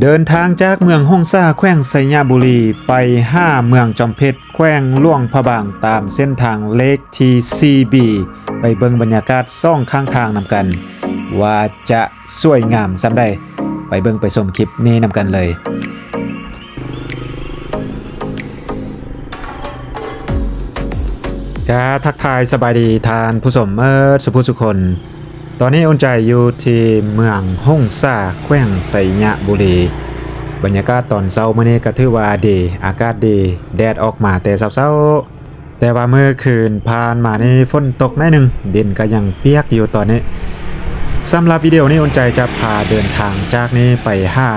ເດີນທາງຈາກເມືອງຫົງສາ ແຂວງໄຊຍະບູລີ ໄປຫາເມືອງຈອມເພັດ ແຂວງຫຼວງພະບາງ ຕາມເສັ້ນທາງເລກທີສີ່ບີ ໄປເບິ່ງບັນຍາກາດສອງຂ້າງທາງນຳກັນ ວ່າຈະສວຍງາມສ່ຳໃດ. ໄປເບິ່ງໄປຊົມຄລິບນີ້ນຳກັນເລີຍ. ກະທັກທາຍສະບາຍດີທ່ານຜູ້ຊົມເໝິດສຸຜູ້ສຸຄົນ. ຕອນນີ້ອຸ່ນໃຈຢູ່ທີ່ເມືອງຫົງສາ ແຂວງໄຊຍະບູລີ. ບັນຍາກາດຕອນເຊົ້າມື້ນີ້ກະຖືວ່າດີ, ອາກາດດີ, ແດດອອກມາແຕ່ເຊົ້າໆ. ແຕ່ວ່າມື້ຄືນຜ່ານມານີ້ຝົນຕົກໜ້ອຍໜຶ່ງ, ດິນກໍຍັງປຽກຢູ່ຕອນນີ້. ສຳລັບວິດີໂອນີ້ ອຸ່ນໃຈຈະພາເດີນທາງຈາກນີ້ໄປຫາ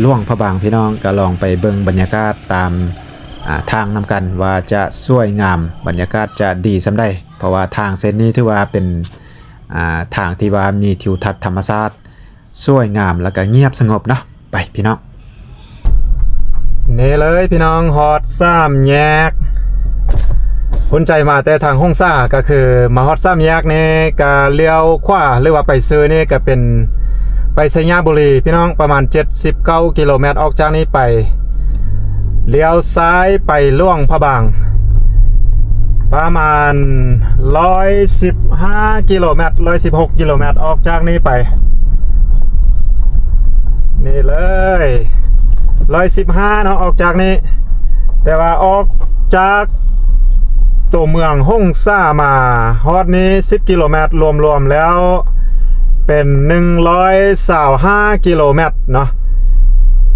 ຫຼວງພະບາງ. ພີ່ນ້ອງກໍລອງໄປເບິ່ງບັນຍາກາດຕາມ ອາ ທາງນຳກັນວ່າຈະສວຍງາມ, ບັນຍາກາດຈະດີສ່ຳໃດ, ເພາະວ່າທາງເສັ້ນນີ້ຖືວ່າເປັນ ອາ ທາງທີ່ວ່າມີທິວທັດທຳມະຊາດ ສວຍງາມ ແລ້ວກະງຽບສະຫງົບເນາະ. ໄປພີ່ນ້ອງ. ນີ້ເລີຍພີ່ນ້ອງ, ຮອດສາມແຍກ. ອຸ່ນໃຈມາແຕ່ທາງຫົງສາ, ກໍຄືມາຮອດສາມແຍກນີ້ກະລ້ຽວຂວາ ຫຼືວ່າໄປຊື່ນີ້ກະເປັນໄປໄຊຍະບູລີພີ່ນ້ອງ, ປະມານເຈັດສິບເກົ້າກິໂລແມັດ. ອອກຈາກນີ້ໄປ ລ້ຽວຊ້າຍໄປຫຼວງພະບາງ ປະມານຮ້ອຍສິບຫ້າກິໂລແມັດ, ຮ້ອຍສິບຫົກກິໂລແມັດ ອອກຈາກນີ້ໄປ. ນີ້ເລີຍ ຮ້ອຍສິບຫ້າເນາະ, ອອກຈາກນີ້. ແຕ່ວ່າອອກຈາກໂຕເມືອງຫົງສາມາຮອດນີ້ສິບກິໂລແມັດ, ລວມໆແລ້ວເປັນໜຶ່ງຮ້ອຍຊາວຫ້າກິໂລແມັດເນາະ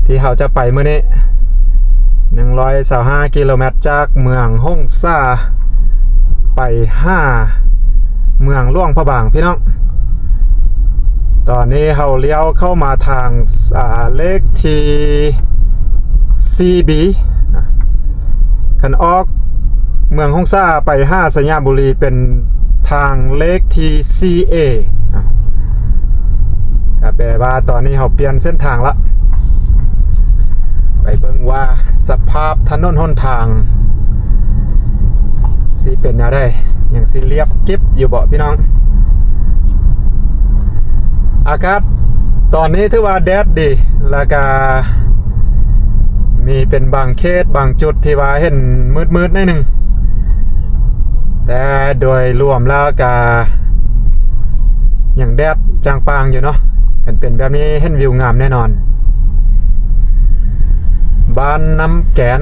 ທີ່ເຮົາຈະໄປມື້ນີ້. ໜຶ່ງຮ້ອຍຊາວຫ້າກິໂລແມັດ ຈາກເມືອງຫົງສາໄປຫາເມືອງຫຼວງພະບາງ ພີ່ນ້ອງ. ຕອນນີ້ເຮົາລ້ຽວເຂົ້າມາທາງ ອາ ເລກທີສີ່ບີ. ຄັນອອກເມືອງຫົງສາໄປຫາໄຊຍະບູລີ ເປັນທາງເລກທີສີ່ເອ. ກໍແປວ່າຕອນນີ້ເຮົາປ່ຽນເສັ້ນທາງລະ. ໄປເບິ່ງວ່າສະພາບຖະໜົນຫົນທາງຊິເປັນແນວໃດ, ຍັງຊິລຽບກິບຢູ່ບໍ່ພີ່ນ້ອງ? ອາກາດຕອນນີ້ຖືວ່າແດດດີ, ແລ້ວກະມີເປັນບາງເຂດບາງຈຸດທີ່ວ່າເຫັນມືດໆໜ້ອຍໜຶ່ງ, ແຕ່ໂດຍລວມແລ້ວກະຍັງແດດຈ້າງປ່າງຢູ່ເນາະ. ຄັນເປັນແບບນີ້ເຫັນວິວງາມແນ່ນອນ. ບ້ານນ້ຳແກນ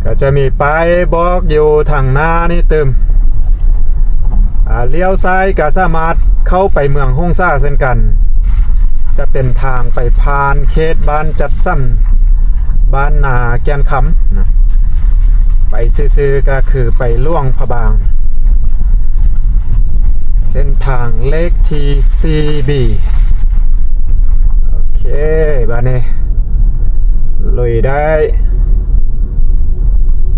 ກໍຈະມີປ້າຍບອກຢູ່ທາງໜ້ານີ້ຕື່ມ. ອາ ລ້ຽວຊ້າຍກໍສາມາດເຂົ້າໄປເມືອງຫົງສາເຊັ່ນກັນ, ຈະເປັນທາງໄປຜ່ານເຂດບ້ານຈັດສັນ ບ້ານນາແກ່ນຄຳນະ. ໄປຊື່ໆກໍຄືໄປຫຼວງພະບາງ, ເສັ້ນທາງເລກທີສີ່ບີ. ໂອເຄ ບາດນີ້ລຸຍໄດ້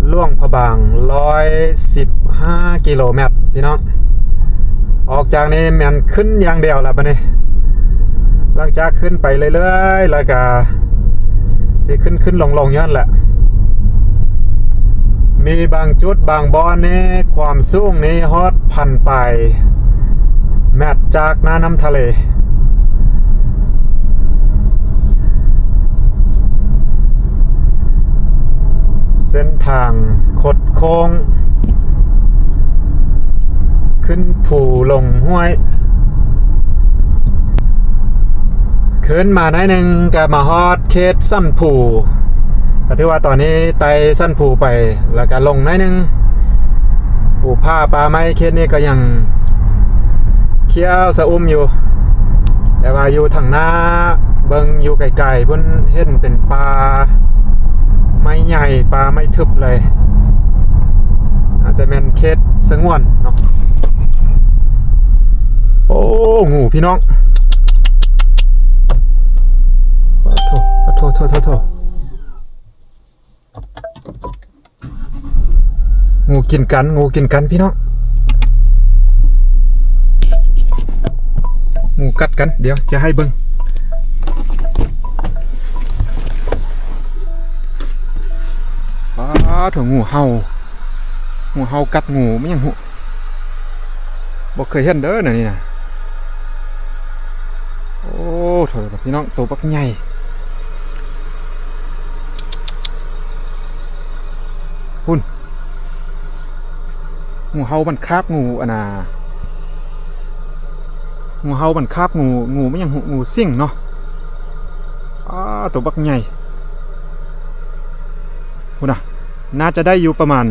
ຫຼວງພະບາງ ຮ້ອຍສິບຫ້າກິໂລແມັດ ພີ່ນ້ອງ. ອອກຈາກນີ້ແມ່ນຂຶ້ນຢ່າງດຽວລະບາດນີ້. ຫຼັງຈາກຂຶ້ນໄປເລື້ອຍໆ ແລ້ວກະຊິຂຶ້ນໆລົງໆຢູ່ຫັ້ນແຫຼະ. ມີບາງຈຸດບາງບ່ອນນີ້ ຄວາມສູງນີ້ຮອດພັນປາຍແມັດຈາກໜ້ານ້ຳທະເລ. ເສັ້ນທາງຄົດໂຄ້ງ ຂຶ້ນພູລົງຫ້ວຍ. ຂຶ້ນມາໜ້ອຍໜຶ່ງກໍມາຮອດເຂດສັນພູ, ກໍຖືວ່າຕອນນີ້ໄຕ່ສັນພູໄປ ແລ້ວກໍລົງໜ້ອຍໜຶ່ງ. ພູຜາປ່າໄມ້ເຂດນີ້ກໍຍັງຂຽວຊະອຸ່ມຢູ່, ແຕ່ວ່າຢູ່ທາງໜ້າ ເບິ່ງຢູ່ໄກໆພຸ້ນເຫັນເປັນປ່າໄມ້ໃຫຍ່, ປ່າໄມ້ທຶບເລີຍ. ອາດຈະແມ່ນເຂດສະຫງວນເນາະ. ໂອ້ ງູພີ່ນ້ອງ. ໂອ້ໂທ ໂອ້ໂທ ໂທ ໂທ ໂທ. ງູກິນກັນ, ງູກິນກັນພີ່ນ້ອງ, ງູກັດກັນ. ດຽວຈະໃຫ້ເບິ່ງ. ປາດໂທ ງູເຫົ່າ, ງູເຫົ່າກັດງູ ແມ່ນຫຍັງຫູ. ບໍ່ເຄີຍເຫັນເດີແນວນີ້ນະ. ໂອ້ ໂທ້ ພີ່ນ້ອງ ໂຕບັກໃຫຍ່ ພຸ້ນ. ງູເຫົ່າມັນຄາບງູ ອັນນ່າ ງູເຫົ່າມັນຄາບງູ ງູ ມັນຫຍັງ ງູ ງູສິງເນາະ. ອ້າ ໂຕບັກໃຫຍ່ ພຸ້ນນະ. ໜ້າຈະໄດ້ຢູ່ປະມານ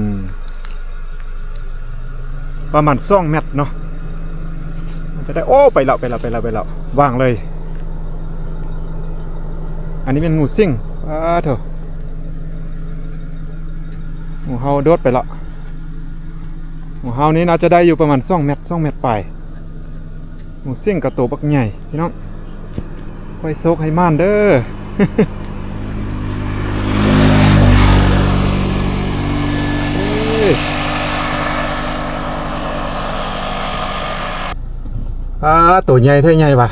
ປະມານສອງແມັດເນາະ ໜ້າຈະໄດ້. ໂອ້ ໄປແລ້ວ ໄປແລ້ວ ໄປແລ້ວ ໄປແລ້ວ ວາງເລີຍ. ອັນນີ້ແມ່ນງູສິງ. ອ້າ ໂທ້ ງູເຫົ່າໂດດໄປແລ້ວ. ງູເຫົ່ານີ້ໜ້າຈະໄດ້ຢູ່ປະມານສອງແມັດ ສອງແມັດປາຍ. ງູສິງກະໂຕບັກໃຫຍ່ພີ່ນ້ອງ. ໃຫ້ໂຊກໃຫ້ໝານເດີ. ອາ ໂຕໃຫຍ່ແທ້ໃຫຍ່ວ່າ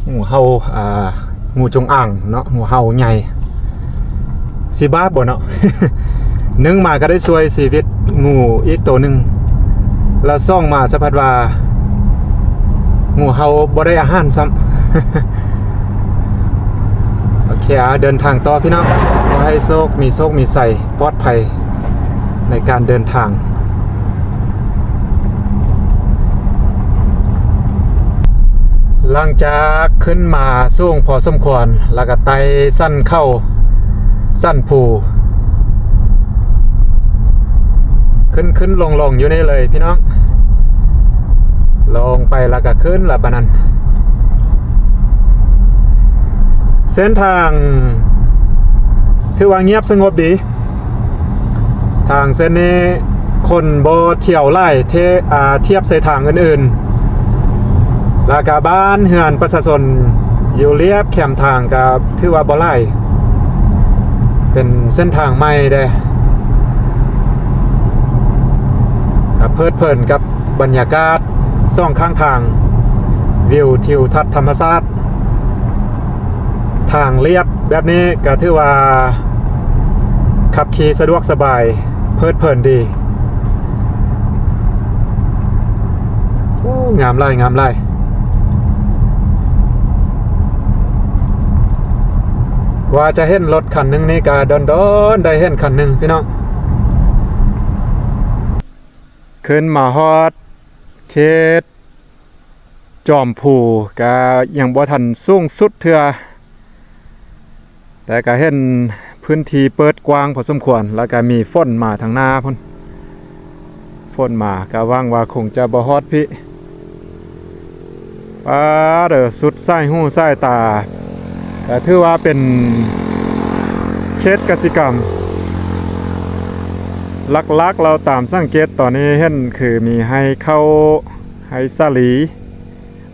ງູເຫົ່າ ອາ ງູຈົງອາງເນາະ ງູເຫົ່າໃຫຍ່ ຊິບາບບໍ່ເນາະ. ໜຶ່ງມາກໍໄດ້ຊ່ວຍຊີວິດງູອີກໂຕໜຶ່ງ ແລ້ວສອງມາສະພັດວ່າງູເຫົ່າບໍ່ໄດ້ອາຫານຊ້ຳ. ໂອເຄ ອາ ເດີນທາງຕໍ່ພີ່ນ້ອງ ຂໍໃຫ້ໂຊກ ມີໂຊກມີໄຊ ປອດໄພໃນການເດີນທາງ. ຫຼັງຈາກຂຶ້ນມາສູງພໍສົມຄວນ ແລ້ວກໍໄຕ່ສັນເຂົາ ສັນພູ ຂຶ້ນໆລົງໆຢູ່ນີ້ເລີຍພີ່ນ້ອງ. ລົງໄປແລ້ວກໍຂຶ້ນລະບາດນັ້ນ. ເສັ້ນທາງຖືວ່າງຽບສະຫງົບດີ. ທາງເສັ້ນນີ້ຄົນບໍ່ທ່ຽວຫຼາຍ ເທ ອາ ທຽບໃສ່ທາງອື່ນໆ ແລ້ວກະບ້ານເຮືອນປະຊາຊົນຢູ່ລຽບແຄມທາງກະຖືວ່າບໍ່ຫຼາຍ. ເປັນເສັ້ນທາງໃໝ່ເດ້ ກະເພີດເພີນກັບບັນຍາກາດສອງຂ້າງທາງ ວິວທິວທັດທຳມະຊາດ. ທາງລຽບແບບນີ້ກະຖືວ່າຂັບຂີ່ສະດວກສະບາຍ ເພີດເພີນດີ. ໂອ້ ງາມຫຼາຍ ງາມຫຼາຍ. ກວ່າຈະເຫັນລົດຄັນໜຶ່ງນີ້ກະດົນໆໄດ້ເຫັນຄັນໜຶ່ງພີ່ນ້ອງ. ຂຶ້ນມາຮອດເຂດຈອມພູ ກະຍັງບໍ່ທັນສູງສຸດເທື່ອ ແຕ່ກະເຫັນພື້ນທີ່ເປີດກວ້າງພໍສົມຄວນ ແລ້ວກະມີຝົນມາທາງໜ້າພຸ້ນ. ຝົນມາ ກະຫວັງວ່າຄົງຈະບໍ່ຮອດພີ້. ປາດເດີ ສຸດສາຍຫູສາຍຕາ ກະຖືວ່າເປັນເຂດກະສິກຳ. ຫຼັກໆແລ້ວຕາມສັງເກດຕອນນີ້ເຫັນຄືມີໄຮ່ເຂົ້າ, ໄຮ່ສາລີ,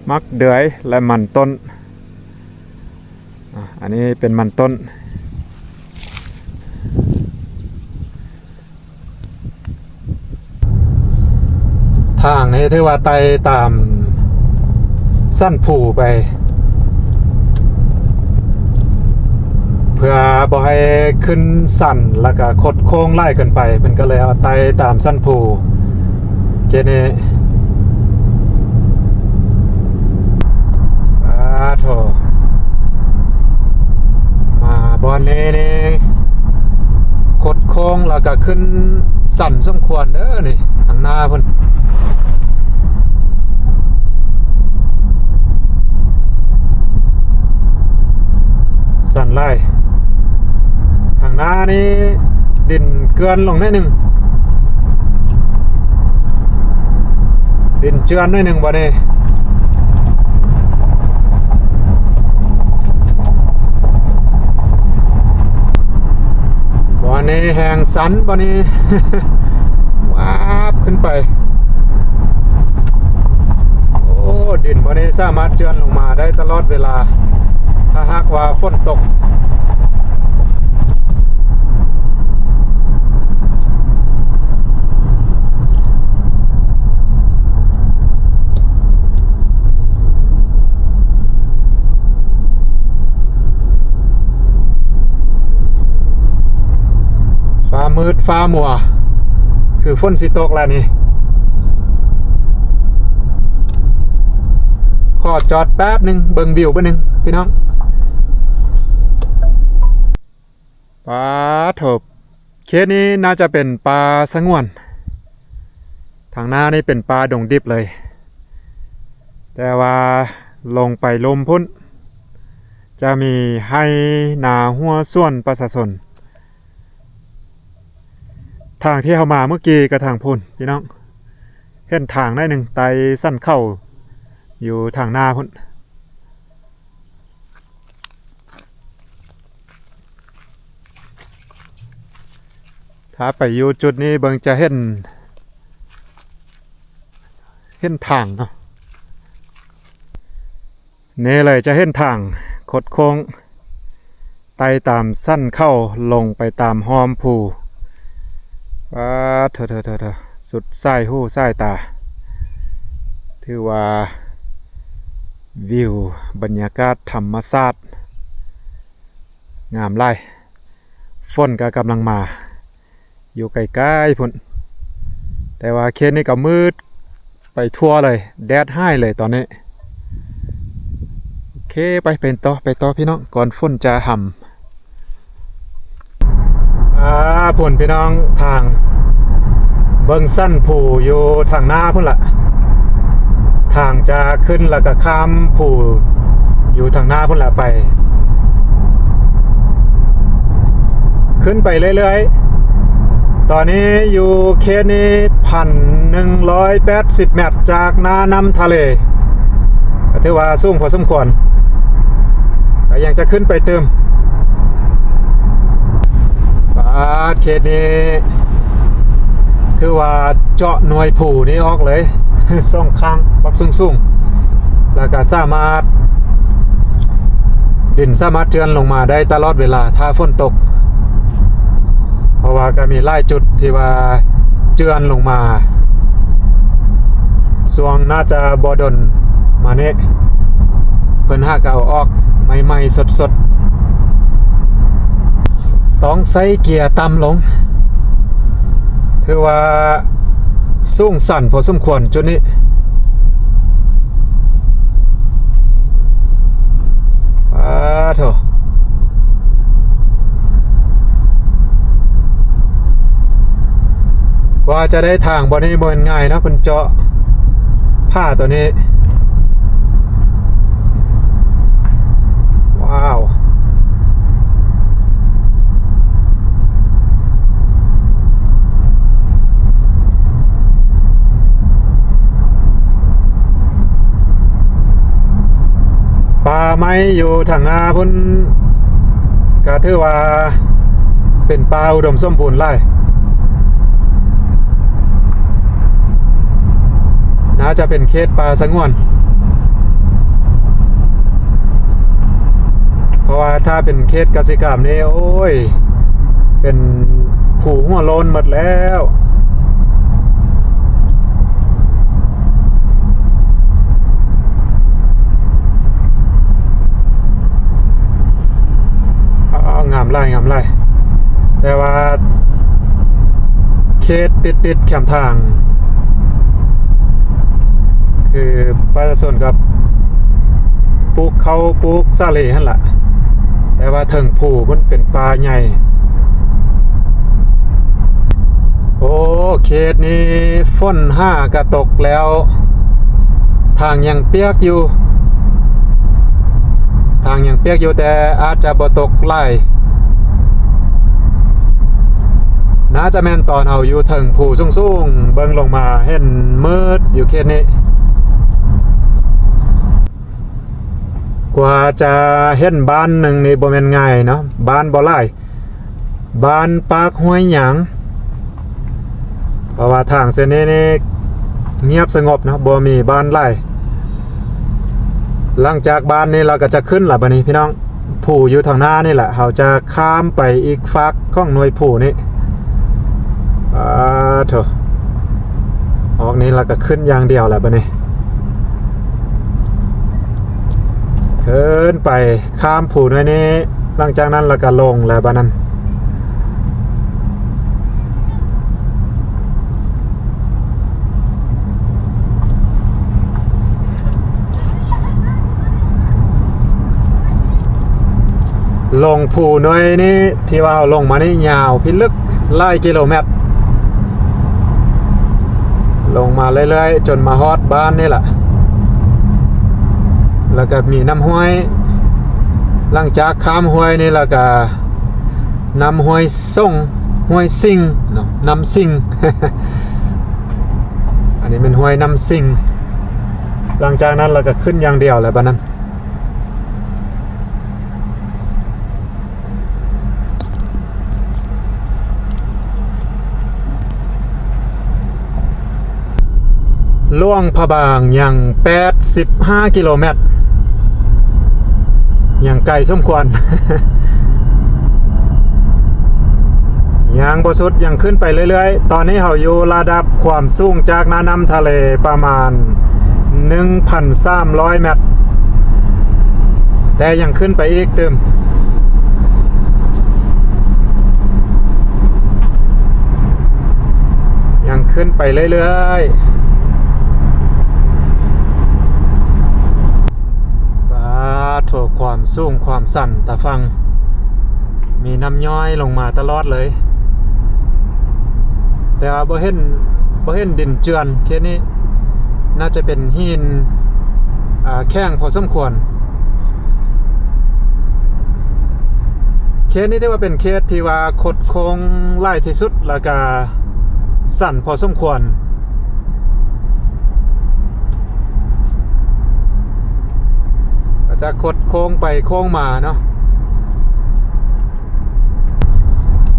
ໝາກເດືອຍ ແລະ ມັນຕົ້ນ. ອາ ອັນນີ້ເປັນມັນຕົ້ນ. ທາງນີ້ຖືວ່າໄຕ່ຕາມສັນພູໄປ ເພື່ອບໍ່ໃຫ້ຂຶ້ນຊັນ ແລ້ວກະຄົດໂຄ້ງຫຼາຍເກີນໄປ ເພິ່ນກໍເລີຍເອົາໄຕ່ຕາມສັນພູ. ເຂດນີ້ ອາໂທ້ ມາບ່ອນນີ້ນີ້ ຄົດໂຄ້ງ ແລ້ວກະຂຶ້ນຊັນສົມຄວນເດີນີ້ ທາງໜ້າພຸ້ນ ຊັນຫຼາຍ. ທາງໜ້ານີ້ດິນເຈື່ອນລົງໜ້ອຍໜຶ່ງ ດິນເຈື່ອນໜ້ອຍໜຶ່ງບາດນີ້. ບາດນີ້ແຮງຊັນ ບາດນີ້ ວາບຂຶ້ນໄປ. ໂອ້ ດິນບໍ່ໄດ້ສາມາດເຈື່ອນລົງມາໄດ້ຕະຫຼອດເວລາ ຖ້າຫາກວ່າຝົນຕົກ. ຟ້າມືດຟ້າມົວ ຄືຝົນຊິຕົກແລ້ວນີ້. ຂໍຈອດແປັບໜຶ່ງ ເບິ່ງວິວແປັບໜຶ່ງພີ່ນ້ອງ. ປາໂທ້ ເຂດນີ້ໜ້າຈະເປັນປ່າສະຫງວນ. ທາງໜ້ານີ້ເປັນປ່າດົງດິບເລີຍ, ແຕ່ວ່າລົງໄປລຸ່ມພຸ້ນ ຈະມີໄຮ່ນາຮົ້ວສວນປະຊາຊົນ. ທາງທີ່ເຮົາມາເມື່ອກີ້ກໍທາງພຸ້ນພີ່ນ້ອງ, ເຫັນທາງໜ້ອຍໜຶ່ງ ໄຕ່ສັນເຂົາຢູ່ທາງໜ້າພຸ້ນ. ຖ້າໄປຢູ່ຈຸດນີ້ເບິ່ງຈະເຫັນ ເຫັນທາງເນາະ. ນີ້ເລີຍ ຈະເຫັນທາງຄົດໂຄ້ງ ໄຕ່ຕາມສັນເຂົາລົງໄປຕາມຮ່ອມພູ. ປາໂທ້ ສຸດສາຍຫູສາຍຕາ. ຖືວ່າວິວບັນຍາກາດທຳມະຊາດງາມຫຼາຍ. ຝົນກໍກຳລັງມາ ຢູ່ໃກ້ໆພຸ້ນ, ແຕ່ວ່າເຂດນີ້ກໍມືດໄປທົ່ວເລີຍ, ແດດຮ້າຍເລີຍຕອນນີ້. ໂອເຄ ໄປ ໄປຕໍ່ ໄປຕໍ່ພີ່ນ້ອງ ກ່ອນຝົນຈະຫຳ. ອາ ພຸ້ນພີ່ນ້ອງ ທາງເບິ່ງສັນພູຢູ່ທາງໜ້າພຸ້ນລະ. ທາງຈະຂຶ້ນ ແລ້ວກໍຂ້າມພູຢູ່ທາງໜ້າພຸ້ນລະໄປ. ຂຶ້ນໄປເລື້ອຍໆ. ຕອນນີ້ຢູ່ເຂດນີ້ ພັນໜຶ່ງຮ້ອຍແປດສິບແມັດຈາກໜ້ານ້ຳທະເລ, ກໍຖືວ່າສູງພໍສົມຄວນ, ກໍຍັງຈະຂຶ້ນໄປຕື່ມ. ປາດ ເຂດນີ້ຖືວ່າເຈາະໜ່ວຍພູນີ້ອອກເລີຍ ສອງຂ້າງບັກສູງໆ ແລ້ວກໍສາມາດ ດິນສາມາດເຈື່ອນລົງມາໄດ້ຕະຫຼອດເວລາຖ້າຝົນຕົກ, ເພາະວ່າກໍມີຫຼາຍຈຸດທີ່ວ່າເຈື່ອນລົງມາ ຊ່ວງໜ້າຈະບໍ່ດົນມານີ້ ເພິ່ນຫາກໍເອົາອອກໃໝ່ໆສົດໆ. ຕ້ອງໃສ່ເກຍຕ່ຳລົງ, ຖືວ່າສູງຊັນພໍສົມຄວນຈຸດນີ້. ປາໂທ້ ກວ່າຈະໄດ້ທາງບ່ອນນີ້ບໍ່ແມ່ນງ່າຍເນາະ, ເພິ່ນເຈາະຜາຕົວນີ້. ວ້າວ ປ່າໄມ້ຢູ່ທາງໜ້າພຸ້ນ ກໍຖືວ່າເປັນປ່າອຸດົມສົມບູນຫຼາຍ, ໜ້າຈະເປັນເຂດປ່າສະຫງວນ. ເພາະວ່າຖ້າເປັນເຂດກະສິກຳນີ້ ໂອ້ຍ ເປັນພູຫົວໂລ້ນໝົດແລ້ວ. ອ້າວ ງາມຫຼາຍ ງາມຫຼາຍ. ແຕ່ວ່າເຂດຕິດໆແຄມທາງ ຄືປະຊາຊົນກໍປູກເຂົ້າປູກສາລີຫັ້ນລະ, ແຕ່ວ່າເທິງພູພຸ້ນເປັນປ່າໃຫຍ່. ໂອ້ ເຂດນີ້ຝົນຫາກະຕົກແລ້ວ, ທາງຍັງປຽກຢູ່. ທາງຍັງປຽກຢູ່ ແຕ່ອາດຈະບໍ່ຕົກຫຼາຍ. ໜ້າຈະແມ່ນຕອນເຮົາຢູ່ເທິງພູສູງໆ ເບິ່ງລົງມາເຫັນມືດຢູ່ເຂດນີ້. ກວ່າຈະເຫັນບ້ານໜຶ່ງນີ້ບໍ່ແມ່ນງ່າຍເນາະ, ບ້ານບໍ່ຫຼາຍ. ບ້ານປາກຫ້ວຍຍາງ, ເພາະວ່າທາງເສັ້ນນີ້ນີ້ງຽບສະຫງົບເນາະ, ບໍ່ມີບ້ານຫຼາຍ. ຫຼັງຈາກບ້ານນີ້ ເຮົາກໍຈະຂຶ້ນລະບາດນີ້ພີ່ນ້ອງ, ພູຢູ່ທາງໜ້ານີ້ແຫຼະ, ເຮົາຈະຂ້າມໄປອີກຟາກຂອງໜ່ວຍພູນີ້. ອາໂທ້ ອອກນີ້ ເຮົາກໍຂຶ້ນຢ່າງດຽວລະບາດນີ້, ຂຶ້ນໄປ ຂ້າມພູໜ່ວຍນີ້, ຫຼັງຈາກນັ້ນລະກະລົງແລ້ວບາດນັ້ນ. ລົງພູໜ່ວຍນີ້ ທີ່ວ່າເຮົາລົງມານີ້ຍາວພິລຶກຫຼາຍກິໂລແມັດ ລົງມາເລື້ອຍໆ ຈົນມາຮອດບ້ານນີ້ລະ ແລ້ວກະມີນ້ຳຫ້ວຍ ຫຼັງຈາກຂ້າມຫ້ວຍນີ້ແລ້ວກະ ນ້ຳຫ້ວຍສົງ ຫ້ວຍສິງເນາະ ນ້ຳສິງ ອັນນີ້ແມ່ນຫ້ວຍນ້ຳສິງ ຫຼັງຈາກນັ້ນລະກະຂຶ້ນຢ່າງດຽວແຫຼະບາດນັ້ນ ຫຼວງພະບາງຍັງແປດສິບຫ້າກິໂລແມັດ ຍັງໄກສົມຄວນ ຍັງບໍ່ສຸດ ຍັງຂຶ້ນໄປເລື້ອຍໆ ຕອນນີ້ເຮົາຢູ່ລະດັບຄວາມສູງຈາກໜ້ານ້ຳທະເລປະມານໜຶ່ງພັນສາມຮ້ອຍແມັດ ແຕ່ຍັງຂຶ້ນໄປອີກຕື່ມ ຍັງຂຶ້ນໄປເລື້ອຍໆ ປາໂທ ຄວາມສູງຄວາມຊັນຕາຝັ່ງ ມີນ້ຳຍ້ອຍລົງມາຕະຫຼອດເລີຍ ແຕ່ວ່າບໍ່ເຫັນ ບໍ່ເຫັນດິນເຈື່ອນ ເຂດນີ້ ໜ້າຈະເປັນຫີນ ອ່າ ແຂງພໍສົມຄວນ ເຂດນີ້ຖືວ່າເປັນເຂດທີ່ວ່າຄົດໂຄ້ງຫຼາຍທີ່ສຸດ ແລ້ວກະຊັນພໍສົມຄວນ ກະຈະຄົດໂຄ້ງໄປໂຄ້ງມາເນາະ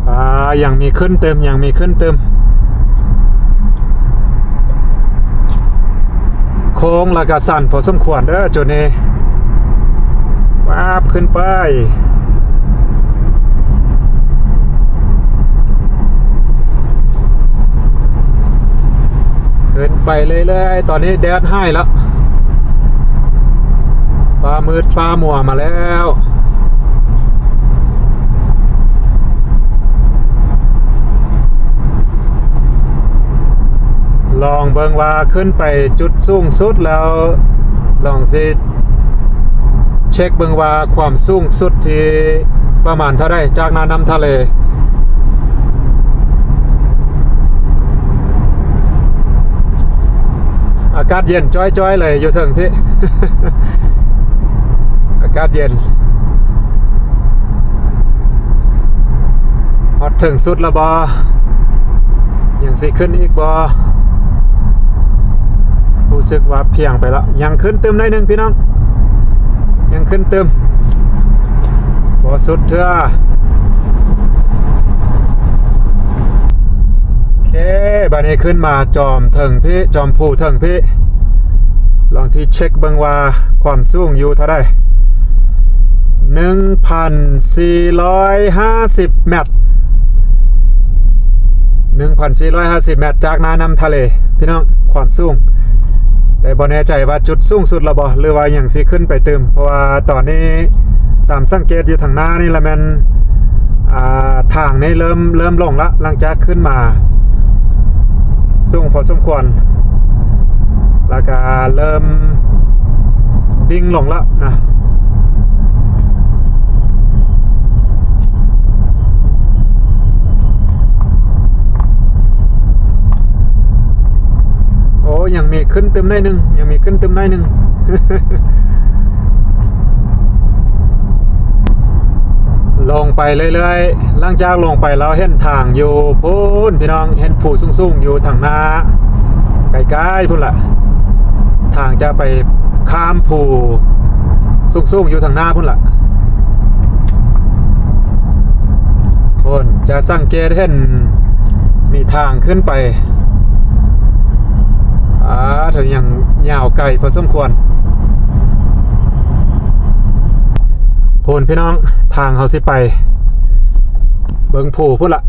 ອ່າ ຍັງມີຂຶ້ນຕື່ມ ຍັງມີຂຶ້ນຕື່ມ ໂຄ້ງແລ້ວກະຊັນພໍສົມຄວນເດີຈຸດນີ້ ວາບຂຶ້ນໄປ ຂຶ້ນໄປເລື້ອຍໆ ຕອນນີ້ແດດຫາຍແລ້ວ ຟ້າມືດຟ້າມົວມາແລ້ວ ລອງເບິ່ງວ່າຂຶ້ນໄປຈຸດສູງສຸດແລ້ວ ລອງຊິເຊັກເບິ່ງວ່າຄວາມສູງສຸດທີ່ປະມານເທົ່າໃດ ຈາກໜ້ານ້ຳທະເລ. ອາກາດເຢັນຈ້ອຍໆ ເລີຍຢູ່ເທິງພີ້ ອາກາດເຢັນ. ຮອດເທິງສຸດແລ້ວບໍ່? ຍັງຊິຂຶ້ນອີກບໍ່? ຮູ້ສຶກວ່າພຽງໄປແລ້ວ ຍັງຂຶ້ນຕື່ມໜ້ອຍໜຶ່ງພີ່ນ້ອງ ຍັງຂຶ້ນຕື່ມ ບໍ່ສຸດເທື່ອ. ໂອເຄ ບາດນີ້ຂຶ້ນມາຈອມເທິງພີ້ ຈອມພູເທິງພີ້ ລອງທີ່ເຊັກເບິ່ງວ່າຄວາມສູງຢູ່ເທົ່າໃດ? ໜຶ່ງພັນສີ່ຮ້ອຍຫ້າສິບແມັດ ໜຶ່ງພັນສີ່ຮ້ອຍຫ້າສິບແມັດ ຈາກໜ້ານ້ຳທະເລພີ່ນ້ອງ ຄວາມສູງ ແຕ່ບໍ່ແນ່ໃຈວ່າຈຸດສູງສຸດແລ້ວບໍ່ ຫຼືວ່າຍັງຊິຂຶ້ນໄປຕື່ມ ເພາະວ່າຕອນນີ້ຕາມສັງເກດຢູ່ທາງໜ້ານີ້ລະແມ່ນ ອ່າ ທາງນີ້ເລີ່ມ ເລີ່ມລົງລະ ຫຼັງຈາກຂຶ້ນມາສູງພໍສົມຄວນ ແລ້ວກະເລີ່ມ ດິ່ງລົງແລ້ວນະ. ໂອ້ ຍັງມີຂຶ້ນຕື່ມໜ້ອຍໜຶ່ງ ຍັງມີຂຶ້ນຕື່ມໜ້ອຍໜຶ່ງ. ລົງໄປເລື້ອຍໆ ຫຼັງຈາກລົງໄປແລ້ວເຫັນທາງຢູ່ພຸ້ນພີ່ນ້ອງ ເຫັນພູສູງໆຢູ່ທາງໜ້າ ໃກ້ໆພຸ້ນລະ ທາງຈະໄປຂ້າມພູສູງໆຢູ່ທາງໜ້າພຸ້ນລະ ພຸ້ນ ຈະສັງເກດເຫັນມີທາງຂຶ້ນໄປ ອາ ເຖິງຍັງຍາວໄກພໍສົມຄວນ. ພຸ້ນພີ່ນ້ອງ ທາງເຮົາຊິໄປເບິ່ງພູພຸ້ນລະ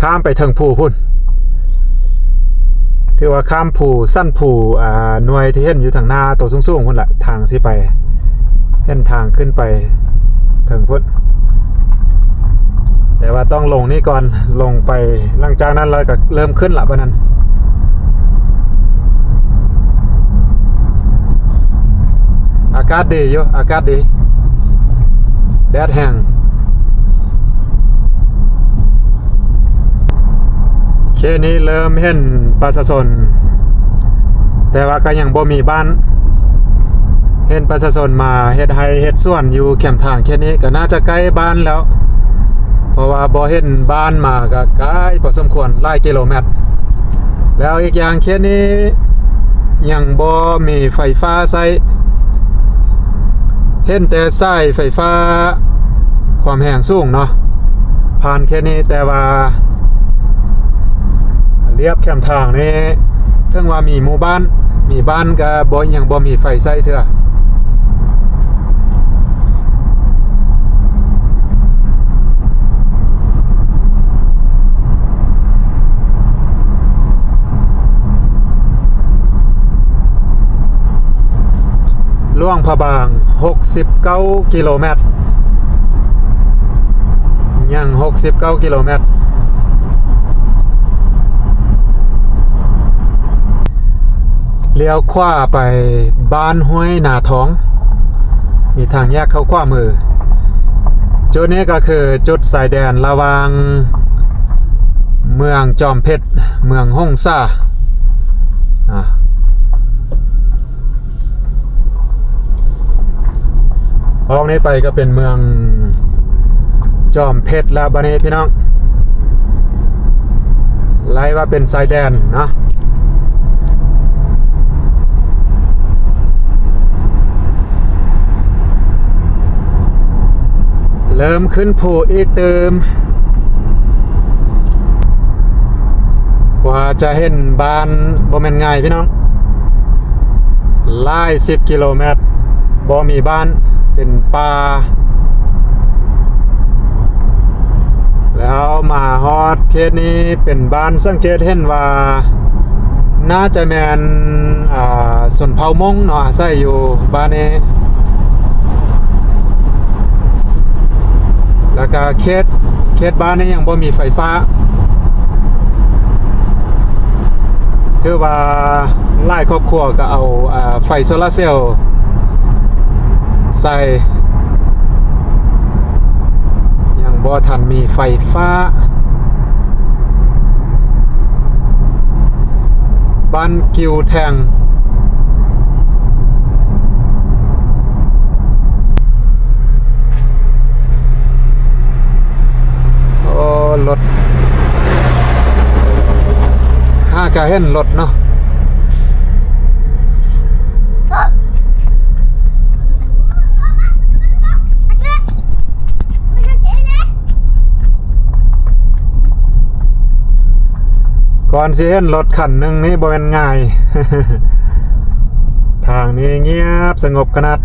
ຂ້າມໄປເທິງພູພຸ້ນ ຖືວ່າຂ້າມພູ ຊັ້ນພູ ອາ ໜ່ວຍທີ່ເຫັນຢູ່ທາງໜ້າໂຕສູງໆພຸ້ນລະ ທາງຊິໄປ ເຫັນທາງຂຶ້ນໄປເທິງພຸ້ນ ແຕ່ວ່າຕ້ອງລົງນີ້ກ່ອນ ລົງໄປ ຫຼັງຈາກນັ້ນລະກະເລີ່ມຂຶ້ນລະບາດນັ້ນ. ອາກາດດີຢູ່ ອາກາດດີ ແດດແຮງ. ເຂດນີ້ເລີ່ມເຫັນປະຊາຊົນ ແຕ່ວ່າກໍຍັງບໍ່ມີບ້ານ. ເຫັນປະຊາຊົນມາເຮັດໄຮ່ເຮັດສວນຢູ່ແຄມທາງເຂດນີ້ ກໍໜ້າຈະໃກ້ບ້ານແລ້ວ ເພາະວ່າບໍ່ເຫັນບ້ານມາກໍຫຼາຍພໍສົມຄວນ ຫຼາຍກິໂລແມັດ. ແລ້ວອີກຢ່າງເຂດນີ້ຍັງບໍ່ມີໄຟຟ້າໃຊ້ ເຫັນແຕ່ສາຍໄຟຟ້າຄວາມແຮງສູງເນາະ ຜ່ານເຂດນີ້ ແຕ່ວ່າລຽບແຄມທາງນີ້ ເຖິງວ່າມີໝູ່ບ້ານ ມີບ້ານກໍບໍ່ ຍັງບໍ່ມີໄຟໃຊ້ເທື່ອ. ຫຼວງພະບາງ ຫົກສິບເກົ້າກິໂລແມັດ ຍັງຫົກສິບເກົ້າກິໂລແມັດ. ລ້ຽວຂວາໄປບ້ານຫ້ວຍນາທອງ ມີທາງແຍກເຂົ້າຂວາມື. ຈຸດນີ້ກໍຄືຈຸດຊາຍແດນລະຫວ່າງເມືອງຈອມເພັດ ເມືອງຫົງສາ ອາ ອອກນີ້ໄປກໍເປັນເມືອງຈອມເພັດແລ້ວບາດນີ້ພີ່ນ້ອງ ໄລ່ວ່າເປັນຊາຍແດນເນາະ. ເລີ່ມຂຶ້ນພູອີກຕື່ມ ກວ່າຈະເຫັນບ້ານບໍ່ແມ່ນງ່າຍພີ່ນ້ອງ ຫຼາຍສິບກິໂລແມັດ ບໍ່ມີບ້ານ ເປັນປ່າ. ແລ້ວມາຮອດເຂດນີ້ເປັນບ້ານ ສັງເກດເຫັນວ່າໜ້າຈະແມ່ນ ອ່າ ຊົນເຜົ່າມົ້ງເນາະ ອາໄສຢູ່ບ້ານນີ້. ແລ້ວກະເຂດ ເຂດບ້ານນີ້ຍັງບໍ່ມີໄຟຟ້າ ຖືວ່າຫຼາຍຄອບຄົວກໍເອົາ ອາ ໄຟໂຊລາເຊວໃສ່ ຍັງບໍ່ທັນມີໄຟຟ້າ. ບ້ານກິວແທ່ງ ໂອ້ ລົດ ຫາກະເຫັນລົດເນາະ. ກ່ອນຊິເຫັນລົດຄັນໜຶ່ງນີ້ບໍ່ແມ່ນງ່າຍ ທາງນີ້ງຽບສະຫງົບຂະໜາດ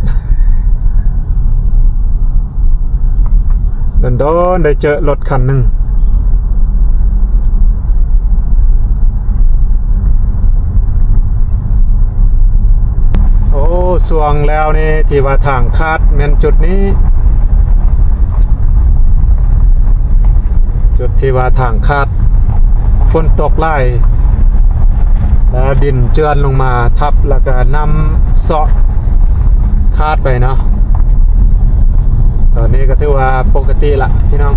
ດົນໆໄດ້ເຈີລົດຄັນໜຶ່ງ. ໂອ້ ຊ່ວງແລ້ວນີ້ທີ່ວ່າທາງຂາດແມ່ນຈຸດນີ້ ຈຸດທີ່ວ່າທາງຂາດ ຝົນຕົກຫຼາຍ ແລ້ວດິນເຈື່ອນລົງມາທັບ ແລ້ວກະນ້ຳເຊາະຂາດໄປເນາະ. ຕອນນີ້ກໍຖືວ່າປົກກະຕິລະພີ່ນ້ອງ.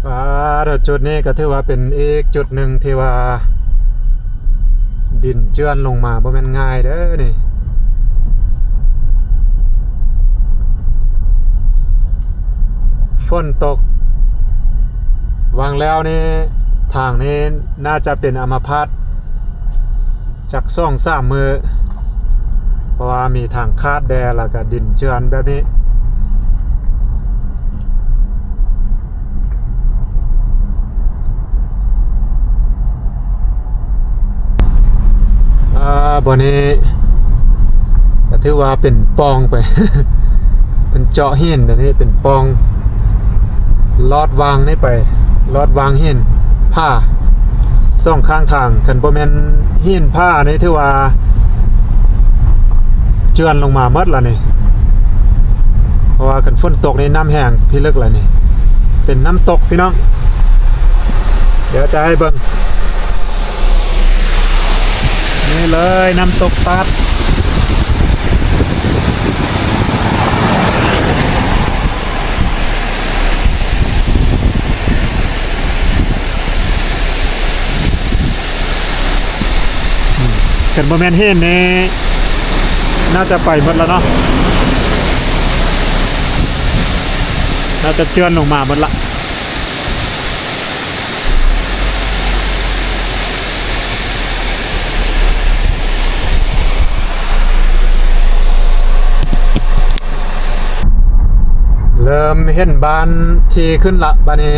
ອ່າ ແລ້ວຈຸດນີ້ກໍຖືວ່າເປັນອີກຈຸດໜຶ່ງທີ່ວ່າດິນເຈື່ອນລົງມາ ບໍ່ແມ່ນງ່າຍເດີນີ້. ຝົນຕົກຫວ່າງແລ້ວນີ້ ທາງນີ້ໜ້າຈະເປັນອາມະພາດຈັກສອງສາມມື້ ເພາະວ່າມີທາງຂາດແດ່ ແລ້ວກະດິນເຈື່ອນແບບນີ້. ອ່າ ບ່ອນນີ້ກໍຖືວ່າເປັນປ່ອງໄປ ເພິ່ນເຈາະຫີນ ດຽວນີ້ເປັນປ່ອງ ລອດຫວ່າງນີ້ໄປ ລອດຫວ່າງຫີນຜາສອງຂ້າງທາງ. ຄັນບໍ່ແມ່ນຫີນຜານີ້ ຖືວ່າເຈື່ອນລົງມາໝົດລະນີ້. ເພາະວ່າຄັນຝົນຕົກນີ້ ນ້ຳແຮງພິລຶກລະນີ້ ເປັນນ້ຳຕົກພີ່ນ້ອງ. ດຽວຈະໃຫ້ເບິ່ງ ນີ້ເລີຍ ນ້ຳຕົກຕາດ. ຄັນບໍ່ແມ່ນເຫັນນີ້ ໜ້າຈະໄປໝົດແລ້ວເນາະ, ໜ້າຈະເຈື່ອນລົງມາໝົດລະ. ເລີ່ມເຫັນບ້ານທີ່ຂຶ້ນລະບາດນີ້,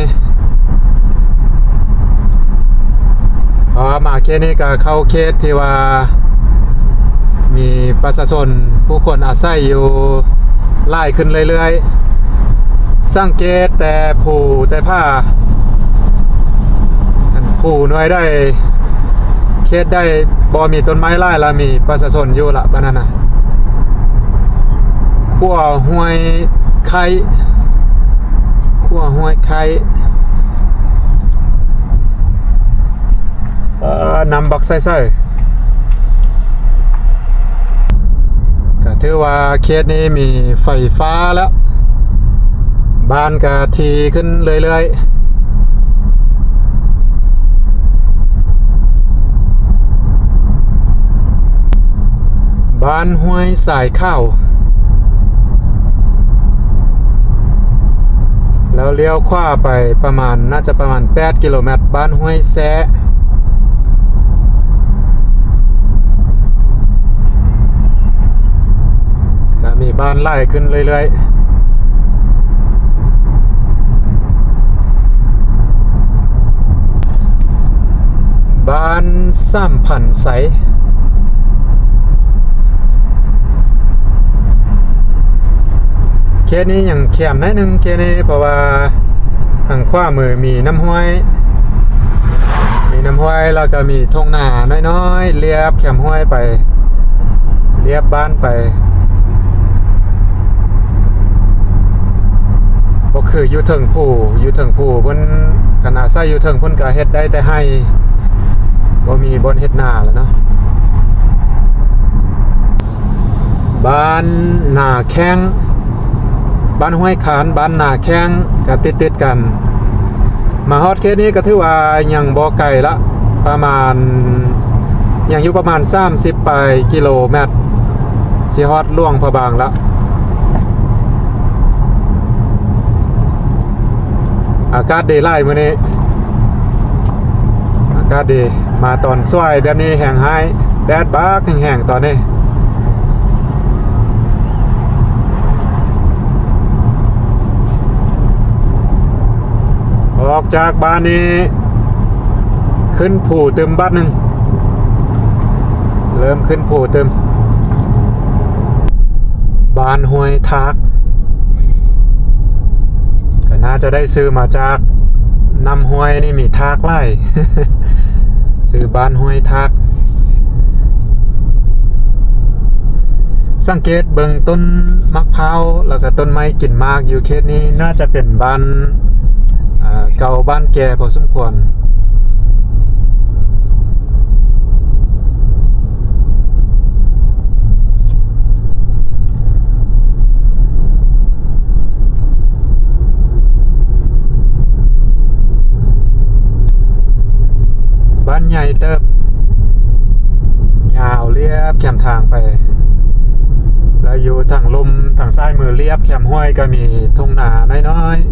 ເພາະວ່າມາເຂດນີ້ກໍເຂົ້າເຂດທີ່ວ່າມີປະຊາຊົນຜູ້ຄົນອາໄສຢູ່ຫຼາຍຂຶ້ນເລື້ອຍໆ. ສັງເກດແຕ່ພູແຕ່ຜາ, ຄັນພູໜ່ວຍໃດ ເຂດໃດບໍ່ມີຕົ້ນໄມ້ຫຼາຍ ລະມີປະຊາຊົນຢູ່ລະບາດນັ້ນນະ. ຂົວຫ້ວຍໄຄ, ຂົວຫ້ວຍໄຄ, ເອີ ນ້ຳບັກໃສໆ. ກະຖືວ່າເຂດນີ້ມີໄຟຟ້າແລ້ວ, ບ້ານກະຖີ່ຂຶ້ນເລື້ອຍໆ. ບ້ານຫ້ວຍຊາຍຂາວ, ແລ້ວລ້ຽວຂວາໄປປະມານ ໜ້າຈະປະມານແປດກິໂລແມັດ, ບ້ານຫ້ວຍແຊະ. ກະມີບ້ານຫຼາຍຂຶ້ນເລື້ອຍໆ. ບ້ານສາມພັນໄຊ. ເຂດນີ້ຍັງແຄມໜ້ອຍໜຶ່ງ ເຂດນີ້ ເພາະວ່າທາງຂວາມືມີນ້ຳຫ້ວຍ, ມີນ້ຳຫ້ວຍ ແລ້ວກໍມີທົ່ງນານ້ອຍໆ ລຽບແຄມຫ້ວຍໄປ, ລຽບບ້ານໄປ. ບໍ່ຄືຢູ່ເທິງພູ, ຢູ່ເທິງພູເພິ່ນ ຄັນອາໄສຢູ່ເທິງເພິ່ນກໍເຮັດໄດ້ແຕ່ໄຮ່, ບໍ່ມີບ່ອນເຮັດນາແລ້ວເນາະ. ບ້ານນາແຂ້ງ, ບ້ານຫ້ວຍຄານ, ບ້ານນາແຂ້ງ ກໍຕິດໆກັນ. ມາຮອດເຂດນີ້ກໍຖືວ່າຍັງບໍ່ໄກລະ, ປະມານ ຍັງຢູ່ປະມານສາມສິບປາຍກິໂລແມັດ ຊິຮອດຫຼວງພະບາງລະ. ອາກາດດີຫຼາຍມື້ນີ້, ອາກາດດີ, ມາຕອນສວາຍແບບນີ້ແຮງຮ້າຍ, ແດດບັກແຮງໆຕອນນີ້. ອອກຈາກບ້ານນີ້ ຂຶ້ນພູຕື່ມບາດໜຶ່ງ, ເລີ່ມຂຶ້ນພູຕື່ມ. ບ້ານຫ້ວຍທາກ ກໍໜ້າຈະໄດ້ຊື່ມາຈາກນ້ຳຫ້ວຍນີ້ມີທາກຫຼາຍ, ຊື່ບ້ານຫ້ວຍທາກ. ສັງເກດເບິ່ງຕົ້ນໝາກພ້າວ ແລ້ວກໍຕົ້ນໄມ້ກິນໝາກຢູ່ເຂດນີ້ ໜ້າຈະເປັນບ້ານ ເອີ ເກົ່າ, ບ້ານແກ່ພໍສົມຄວນ. ບ້ານໃຫຍ່ເຕີບ, ຍາວລຽບແຄມທາງໄປ, ແລ້ວຢູ່ທາງລຸ່ມທາງຊ້າຍມືລຽບແຄມຫ້ວຍກໍມີທົ່ງນານ້ອຍໆ.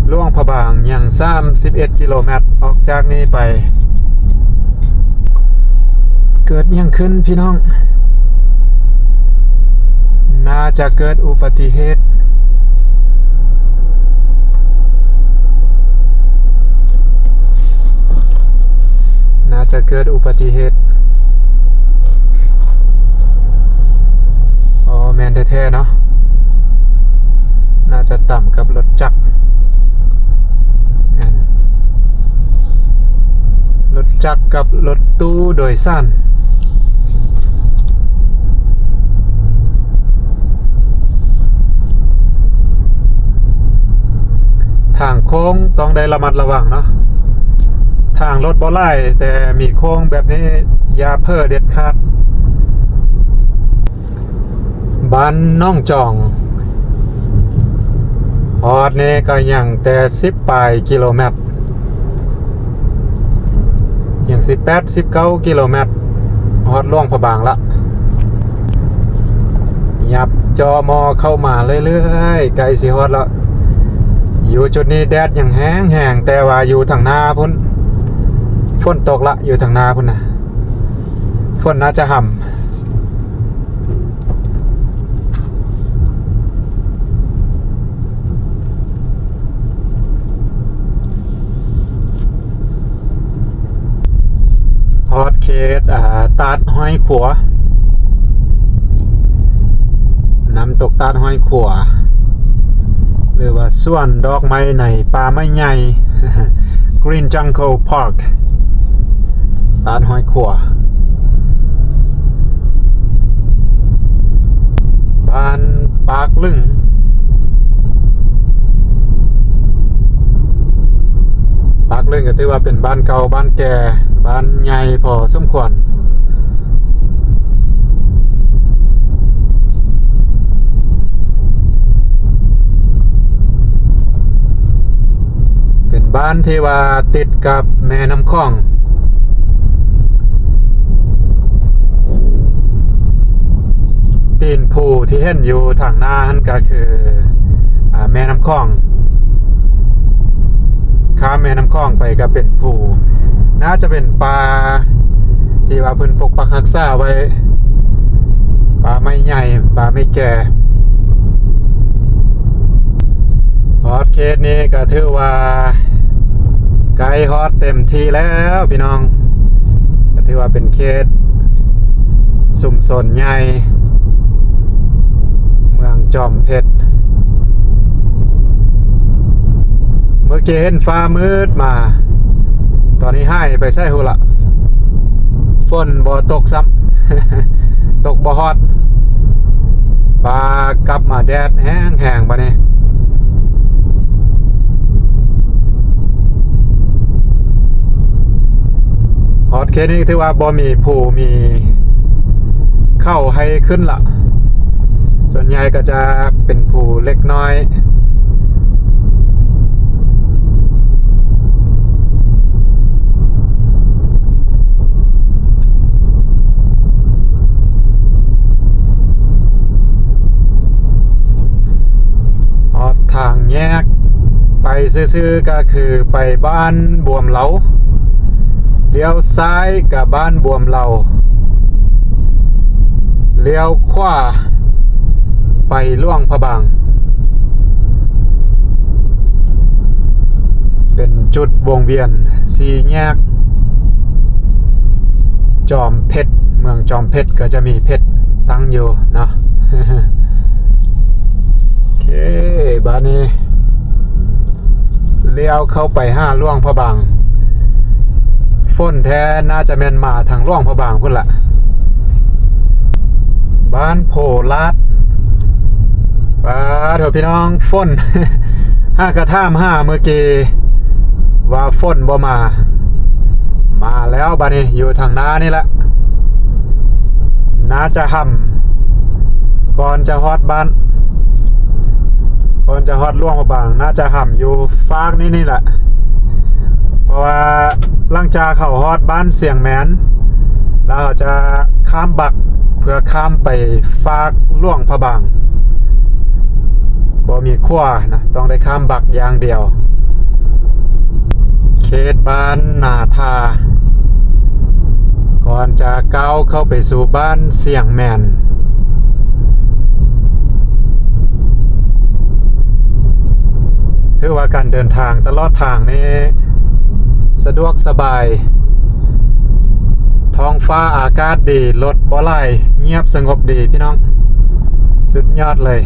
ຫຼວງພະບາງຍັງສາມສິບເອັດກິໂລແມັດ ອອກຈາກນີ້ໄປ. ເກີດຫຍັງຂຶ້ນພີ່ນ້ອງ? ໜ້າຈະເກີດອຸບັດຕິເຫດ, ໜ້າຈະເກີດອຸບັດຕິເຫດ. ອໍ ແມ່ນແທ້ໆເນາະ, ໜ້າຈະຕຳກັບລົດຈັກ. ແມ່ນ ລົດຈັກກັບລົດຕູ້ໂດຍສານ. ທາງໂຄ້ງຕ້ອງໄດ້ລະມັດລະວັງເນາະ, ທາງລົດບໍ່ຫຼາຍ ແຕ່ມີໂຄ້ງແບບນີ້ຢ່າເຜີເດັດຂາດ. ບ້ານໜອງຈອງ ຮອດນີ້ກໍຍັງແຕ່ສິບປາຍກິໂລແມັດ. ຍັງສິບແປດ ສິບເກົ້າກິໂລແມັດ ຮອດຫຼວງພະບາງລະ. ຫຍັບຈໍ່ມໍ່ເຂົ້າມາເລື້ອຍໆ ໃກ້ຊິຮອດລະ. ຢູ່ຈຸດນີ້ແດດຍັງແຮງໆ ແຕ່ວ່າຢູ່ທາງໜ້າພຸ້ນ ຝົນຕົກລະ ຢູ່ທາງໜ້າພຸ້ນນະ ຝົນໜ້າຈະຫຳ. ຮອດເຂດ ອ່າ ຕາດຫ້ອຍຂົວ ນ້ຳຕົກຕາດຫ້ອຍຂົວ ຫຼືວ່າສວນດອກໄມ້ໃນປ່າໄມ້ໃຫຍ່ Green Jungle Park ຕາດຫ້ອຍຂົວ ບ້ານປາກລຶງ. ປາກລຶງກໍຖືວ່າເປັນບ້ານເກົ່າບ້ານແກ່ ບ້ານໃຫຍ່ພໍສົມຄວນ. ເປັນບ້ານທີ່ວ່າຕິດກັບແມ່ນ້ຳຂອງ. ຕີນພູທີ່ເຫັນຢູ່ທາງໜ້າຫັ້ນກໍຄື ອ່າ ແມ່ນ້ຳຂອງ. ຂ້າມແມ່ນ້ຳຂອງໄປກໍເປັນພູ ໜ້າຈະເປັນປ່າທີ່ວ່າເພິ່ນປົກປັກຮັກສາໄວ້ ປ່າໄມ້ໃຫຍ່ ປ່າໄມ້ແກ່. ຮອດເຂດນີ້ກໍຖືວ່າໃກ້ຮອດເຕັມທີ່ແລ້ວພີ່ນ້ອງ ກໍຖືວ່າເປັນເຂດຊຸມຊົນໃຫຍ່ ເມືອງຈອມເພັດ. ເມື່ອກີ້ເຫັນຟ້າມືດມາ ຕອນນີ້ຫາຍໄປໃສຮູ້ລະ ຝົນບໍ່ຕົກຊ້ຳ ຕົກບໍ່ຮອດ ຟ້າກັບມາແດດແຮງໆ ບາດນີ້. ຮອດເຂດນີ້ຖືວ່າບໍ່ມີພູມີເຂົາໃຫ້ຂຶ້ນລະ ສ່ວນໃຫຍ່ກໍຈະເປັນພູເລັກນ້ອຍ. ຮອດທາງແຍກ ໄປຊື່ໆ ກໍຄືໄປບ້ານບວມເລົາ ລ້ຽວຊ້າຍກໍບ້ານບວມເລົາ ລ້ຽວຂວາໄປຫຼວງພະບາງ. ເປັນຈຸດວົງວຽນສີ່ແຍກຈອມເພັດ ເມືອງຈອມເພັດກໍຈະມີເພັດຕັ້ງຢູ່ເນາະ. ໂອເຄ ບາດນີ້ລ້ຽວເຂົ້າໄປຫາຫຼວງພະບາງ ຝົນແທ້ໜ້າຈະແມ່ນມາທາງຫຼວງພະບາງພຸ້ນລະ. ບ້ານໂພລາດ ປາໂທ ພີ່ນ້ອງ ຝົນ ຫາກະຖາມຫາເມື່ອກີ້ວ່າຝົນບໍ່ມາ ມາແລ້ວບາດນີ້ ຢູ່ທາງໜ້ານີ້ແຫຼະ ໜ້າຈະຫຳ ກ່ອນຈະຮອດບ້ານ ກ່ອນຈະຮອດຫຼວງພະບາງ ໜ້າຈະຫຳຢູ່ຟາກນີ້ນີ້ແຫຼະ ເພາະວ່າຫຼັງຈາກເຮົາຮອດບ້ານຊຽງແມນ ແລ້ວເຮົາຈະຂ້າມບັກ ເພື່ອຂ້າມໄປຟາກຫຼວງພະບາງ ບໍ່ມີຂົວນະ ຕ້ອງໄດ້ຂ້າມບັກຢ່າງດຽວ. ເຂດບ້ານນາທາ ກ່ອນຈະກ້າວເຂົ້າໄປສູ່ບ້ານຊຽງແມນ ຖືວ່າການເດີນທາງຕະຫຼອດທາງນີ້ສະດວກສະບາຍ ທ້ອງຟ້າອາກາດດີ ລົດບໍ່ຫຼາຍ ງຽບສະຫງົບດີພີ່ນ້ອງ ສຸດຍອດເລີຍ.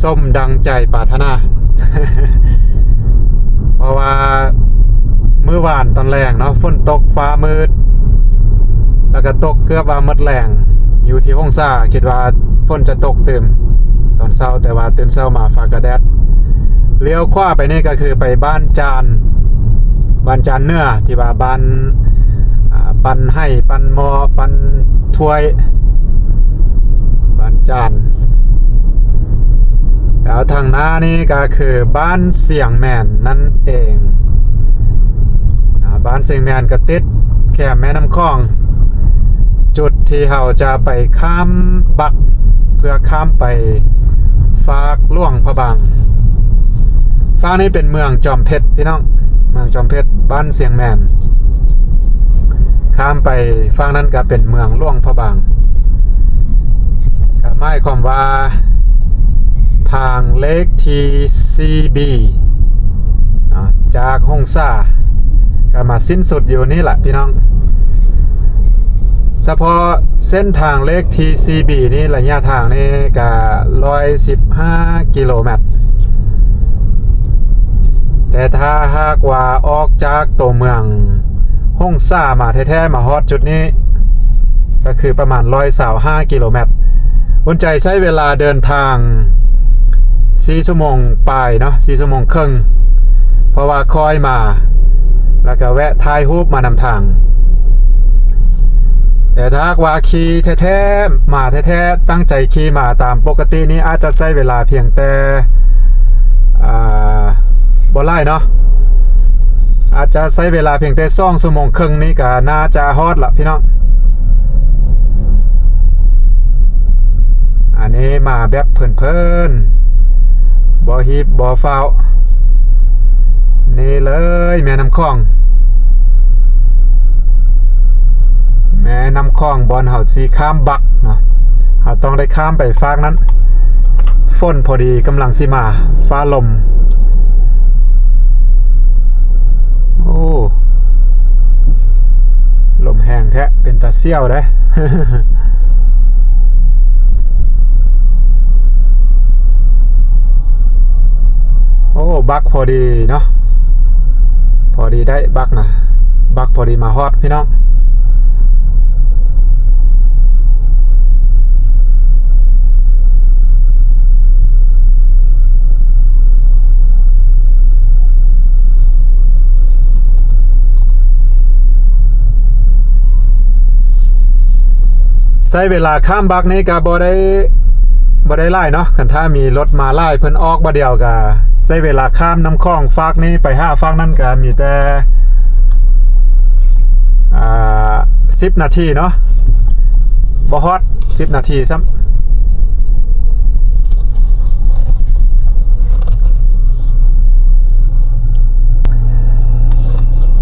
ສົມດັ່ງໃຈປາດຖະໜາ ເພາະວ່າມື້ວານຕອນແລງເນາະ ຝົນຕົກຟ້າມືດ ແລ້ວກໍຕົກເກືອບວ່າໝົດແລງ ຢູ່ທີ່ຫົງສາ ຄິດວ່າຝົນຈະຕົກຕື່ມຕອນເຊົ້າ ແຕ່ວ່າຕື່ນເຊົ້າມາຟ້າກໍແດດ. ລ້ຽວຂວາໄປນີ້ກໍຄືໄປບ້ານຈານ ບ້ານຈານເໜືອ ທີ່ວ່າບ້ານ ອ່າ ປັ້ນໄຫ ປັ້ນໝໍ້ ປັ້ນຖ້ວຍ ບ້ານຈານ ອ ແລ້ວທາງໜ້ານີ້ກໍຄືບ້ານຊຽງແມ່ນນັ້ນເອງ. ອາ ບ້ານຊຽງແມ່ນກໍຕິດແຄມແມ່ນ້ຳຂອງ, ຈຸດທີ່ເຮົາຈະໄປຂ້າມບັກ ເພື່ອຂ້າມໄປຟາກຫຼວງພະບາງ. ຟາກນີ້ເປັນເມືອງຈອມເພັດພີ່ນ້ອງ, ເມືອງຈອມເພັດ ບ້ານຊຽງແມ່ນ. ຂ້າມໄປຟາກນັ້ນກໍເປັນເມືອງຫຼວງພະບາງ. ກໍໝາຍຄວາມວ່າທາງເລກທີສີ່ບີເນາະ ຈາກຫົງສາ ກໍມາສິ້ນສຸດຢູ່ນີ້ລະພີ່ນ້ອງ. ສະເພາະເສັ້ນທາງເລກທີສີ່ບີນີ້ ໄລຍະທາງນີ້ກໍຮ້ອຍສິບຫ້າກິໂລແມັດ, ແຕ່ຖ້າຫາກວ່າອອກຈາກຕົວເມືອງຫົງສາມາແທ້ໆ ມາຮອດຈຸດນີ້ ກໍຄືປະມານຮ້ອຍຊາວຫ້າກິໂລແມັດ. ອຸ່ນໃຈໃຊ້ເວລາເດີນທາງສີ່ຊົ່ວໂມງປາຍເນາະ, ສີ່ຊົ່ວໂມງເຄິ່ງ ເພາະວ່າຄ່ອຍມາ ແລ້ວກໍແວະຖ່າຍຮູບມານຳທາງ. ແຕ່ຖ້າຫາກວ່າຂີ່ແທ້ໆ ມາແທ້ໆ ຕັ້ງໃຈຂີ່ມາຕາມປົກກະຕິນີ້ ອາດຈະໃຊ້ເວລາພຽງແຕ່ ອ່າ ບໍ່ຫຼາຍເນາະ, ອາດຈະໃຊ້ເວລາພຽງແຕ່ສອງຊົ່ວໂມງເຄິ່ງນີ້ກໍໜ້າຈະຮອດລະພີ່ນ້ອງ. ອັນນີ້ມາແບບເພີນໆ ບໍ່ຮີບບໍ່ຟ້າວ. ນີ້ເລີຍແມ່ນ້ຳຂອງ, ແມ່ນ້ຳຂອງບ່ອນເຮົາຊິຂ້າມບັກເນາະ, ເຮົາຕ້ອງໄດ້ຂ້າມໄປຟາກນັ້ນ. ຝົນພໍດີກຳລັງຊິມາ, ຟ້າລົມ. ໂອ້ ລົມແຮງແທ້, ເປັນຕາສ່ຽວເດ້. ໂອ້ ບັກພໍດີເນາະ, ພໍດີໄດ້ບັກນະ, ບັກພໍດີມາຮອດພີ່ນ້ອງ. ໃຊ້ເວລາຂ້າມບັກນີ້ກໍບໍ່ໄດ້ ບໍ່ໄດ້ຫຼາຍເນາະ, ຄັນຖ້າມີລົດມາຫຼາຍ ເພິ່ນອອກບາດດຽວ ກໍໃຊ້ເວລາຂ້າມນ້ຳຂອງຟາກນີ້ໄປຫາຟາກນັ້ນ ກໍມີແຕ່ ອ່າ ສິບນາທີເນາະ, ບໍ່ຮອດສິບນາທີຊ້ຳ.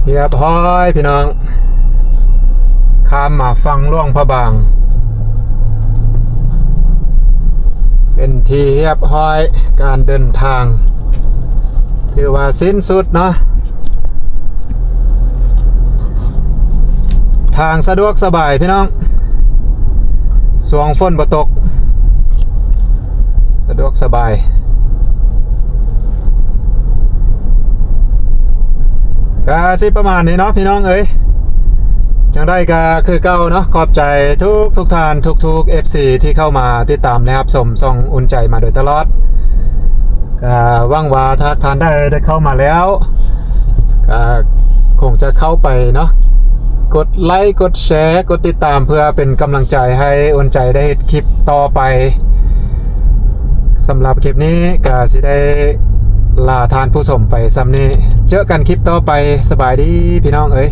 ຮຽບຮ້ອຍພີ່ນ້ອງ, ຂ້າມມາຝັ່ງຫຼວງພະບາງ ເປັນທີ່ຮຽບຮ້ອຍການເດີນທາງ, ຖືວ່າສິ້ນສຸດເນາະ. ທາງສະດວກສະບາຍພີ່ນ້ອງ, ຊ່ວງຝົນບໍ່ຕົກ ສະດວກສະບາຍ. ກະຊິປະມານນີ້ເນາະພີ່ນ້ອງເອີຍ, ຈັ່ງໃດກະຄືເກົ່າເນາະ, ຂອບໃຈທຸກໆທ່ານ ທຸກໆເອັຟຊີທີ່ເຂົ້າມາຕິດຕາມ ແລະ ຮັບຊົມຊ່ອງອຸ່ນໃຈມາໂດຍຕະຫຼອດ. ກະຫວັງວ່າຖ້າທ່ານໃດໄດ້ເຂົ້າມາແລ້ວ ກະຄົງຈະເຂົ້າໄປເນາະ ກົດໄລ ກົດແຊ ກົດຕິດຕາມ ເພື່ອເປັນກຳລັງໃຈໃຫ້ອຸ່ນໃຈໄດ້ເຮັດຄລິບຕໍ່ໄປ. ສຳລັບຄລິບນີ້ກະຊິໄດ້ລາທ່ານຜູ້ຊົມໄປສ່ຳນີ້, ເຈີກັນຄລິບຕໍ່ໄປ. ສະບາຍດີພີ່ນ້ອງເອີຍ.